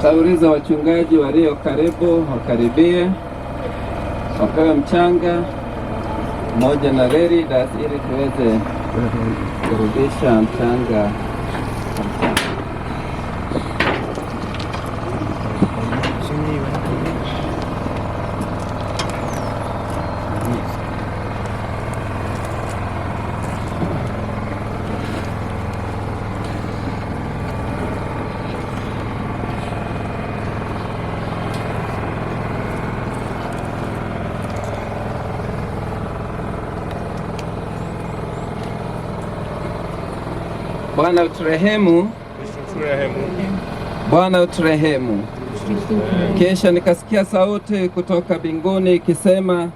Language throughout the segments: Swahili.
Tauliza wachungaji walio karibu wakaribie, wapewe mchanga mmoja na Leonidas ili tuweze kurudisha mchanga. Bwana uturehemu. Bwana uturehemu. Kisha nikasikia sauti kutoka mbinguni ikisema,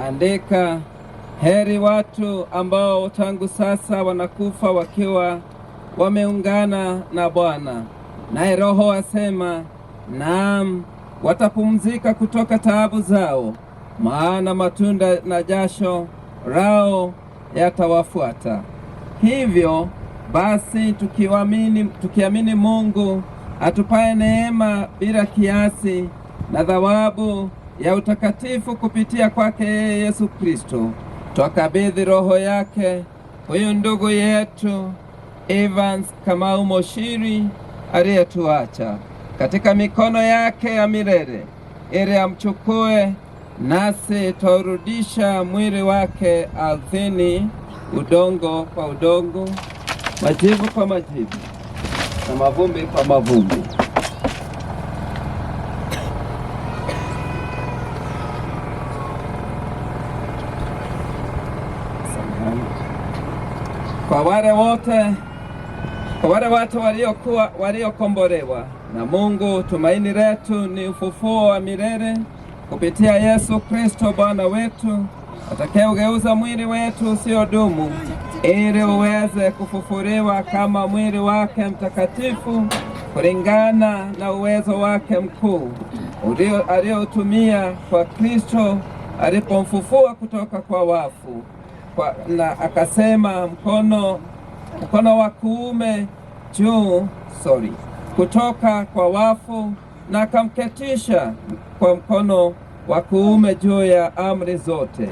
andika, heri watu ambao tangu sasa wanakufa wakiwa wameungana na Bwana. Naye Roho asema, naam, watapumzika kutoka taabu zao, maana matunda na jasho lao yatawafuata. Hivyo basi tukiamini Mungu atupaye neema bila kiasi na thawabu ya utakatifu kupitia kwake yeye Yesu Kristo, twakabidhi roho yake huyu ndugu yetu Evans Kamau Moshiri aliyetuacha katika mikono yake ya milele, ili amchukue, nasi twaurudisha mwili wake ardhini, udongo kwa udongo, majivu kwa majivu, na mavumbi kwa mavumbi. Samahani. Kwa wale watu waliokuwa waliokombolewa na Mungu, tumaini letu ni ufufuo wa milele kupitia Yesu Kristo Bwana wetu, atakayeugeuza mwili wetu usiodumu ili uweze kufufuliwa kama mwili wake mtakatifu kulingana na uwezo wake mkuu aliotumia kwa Kristo alipomfufua kutoka kwa wafu na akasema mkono wa kuume juu, sorry, kutoka kwa wafu na akamketisha kwa mkono wa kuume juu ya amri zote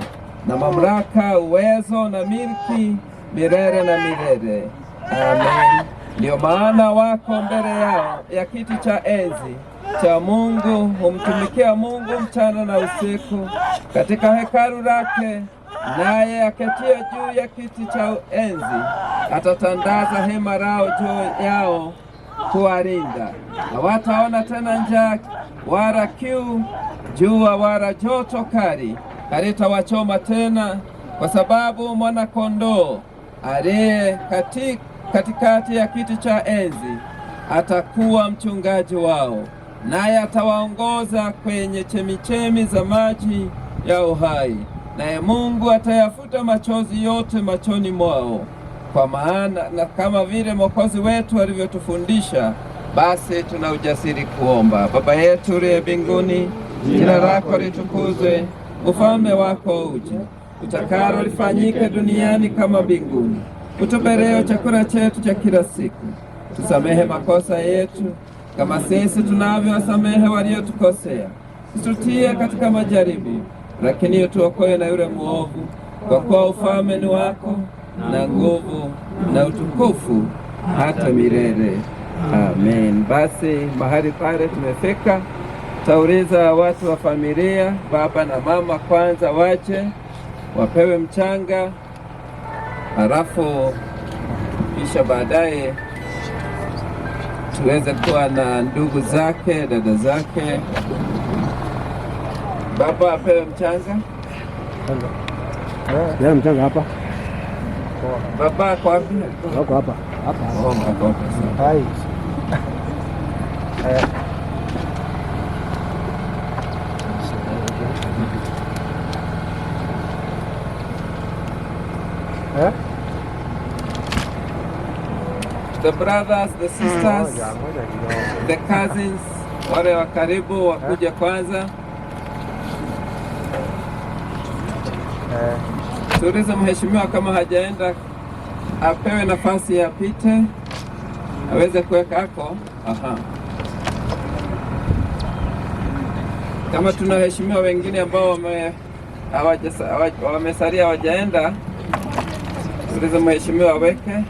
na mamlaka, uwezo na milki milele na milele. Amen. Ndio maana wako mbele yao ya kiti cha enzi cha Mungu, humtumikia Mungu mchana na usiku katika hekalu lake, naye aketie juu ya kiti cha enzi atatandaza hema lao juu yao kuwalinda. Hawataona tena njaa wala kiu, jua wala joto kali halitawachoma tena, kwa sababu mwana-kondoo aliye katikati ya kiti cha enzi atakuwa mchungaji wao, naye atawaongoza kwenye chemichemi za maji ya uhai, naye Mungu atayafuta machozi yote machoni mwao. Kwa maana na kama vile Mwokozi wetu alivyotufundisha, basi tuna ujasiri kuomba: Baba yetu uliye mbinguni, jina lako litukuzwe, ufalme wako uje, utakalo lifanyike duniani kama mbinguni. Utupe leo chakula chetu cha kila siku, tusamehe makosa yetu kama sisi tunavyowasamehe waliotukosea, usitutie katika majaribu, lakini utuokoe na yule mwovu, kwa kuwa ufalme ni wako na nguvu na utukufu hata milele. Amen. Basi mahali pale tumefika, tauliza watu wa familia, baba na mama kwanza waje wapewe mchanga, halafu kisha baadaye tuweze kuwa na ndugu zake, dada zake. Baba apewe mchanga. Leo mchanga hapa. Baba ako wapi? Wako hapa. Hapa. Oh, ako hapa. Hai. Eh. Eh? The brothers, the sisters, Ngoja, ngoja kidogo. the cousins, wale wa karibu wakuja kwanza. Eh. Tuulize mheshimiwa kama hajaenda apewe nafasi apite aweze kuweka ako. Aha. Kama tuna waheshimiwa wengine ambao wamesalia hawajaenda, tuulize mheshimiwa aweke.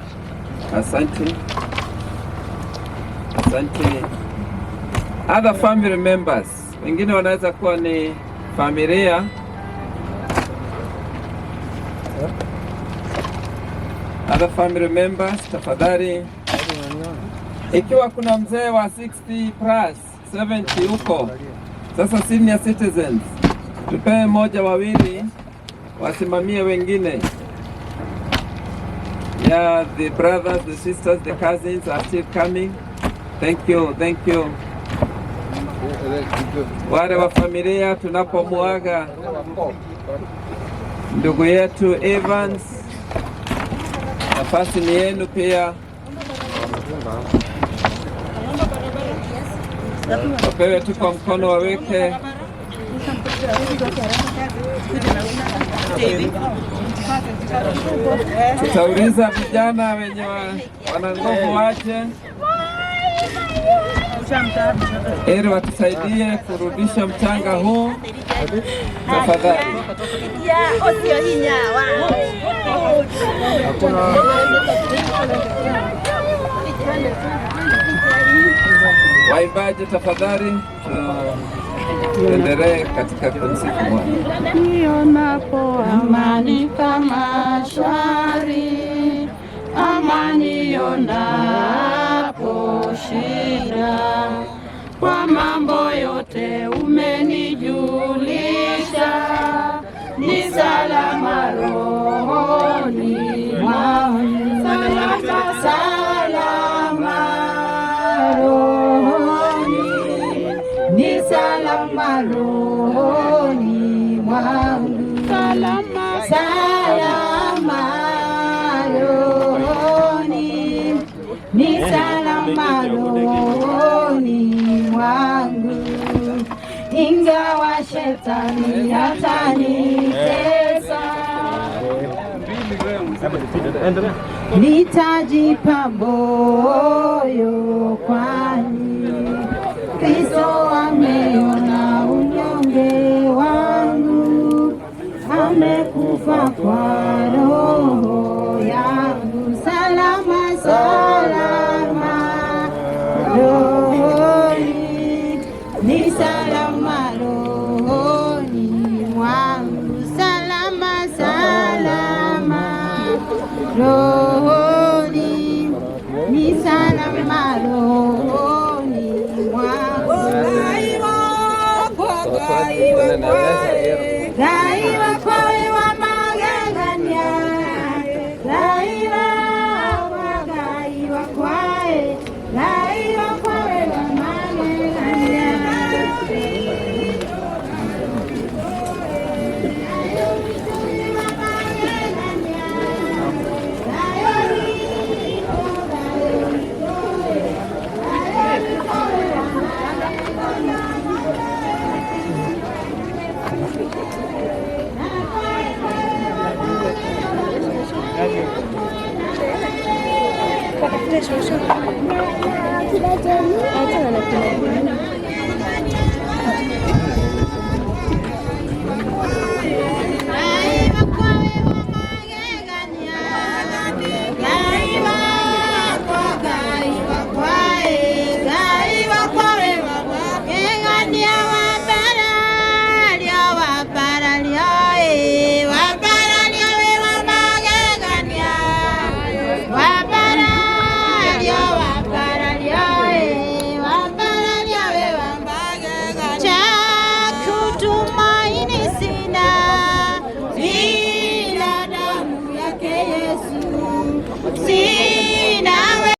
Asante, asante. Other family members, wengine wanaweza kuwa ni familia. Other family members, tafadhali. Ikiwa kuna mzee wa 60 plus 70 huko, sasa senior citizens, tupee moja wawili wasimamie wengine. Yeah, the brothers, the sisters, the cousins are still coming. Thank you, thank you. Wale wa familia tunapomuaga ndugu yetu Evans, nafasi ni yenu pia. Wapewe tu kwa mkono waweke. Tutauliza vijana wenye wana nguvu waje ili watusaidie kurudisha mchanga huu tafadhali. Waimbaji tafadhali, tuendelee katika kumsifu Bwana. Nionapo amani kama shwari, amani nionapo shida, kwa mambo yote umenijulisha, ni salama rohoni mwangu, salama salama rohoni, ni salama rohoni mwangu, salama salama rohoni, ni salama rohoni mwangu, ingawa shetani atanitesa, nitajipa moyo, kwani Kristo ameona unyonge wangu, amekufa kwa roho yangu. Salama salama rohoni, ni salama rohoni mwangu, salama salama rohoni, ni salama rohoni mwangu. Ngai wakwa wa magegania, Ngai wakwa, Ngai wakwa, Ngai wakwa wa magegania. Achana na kina.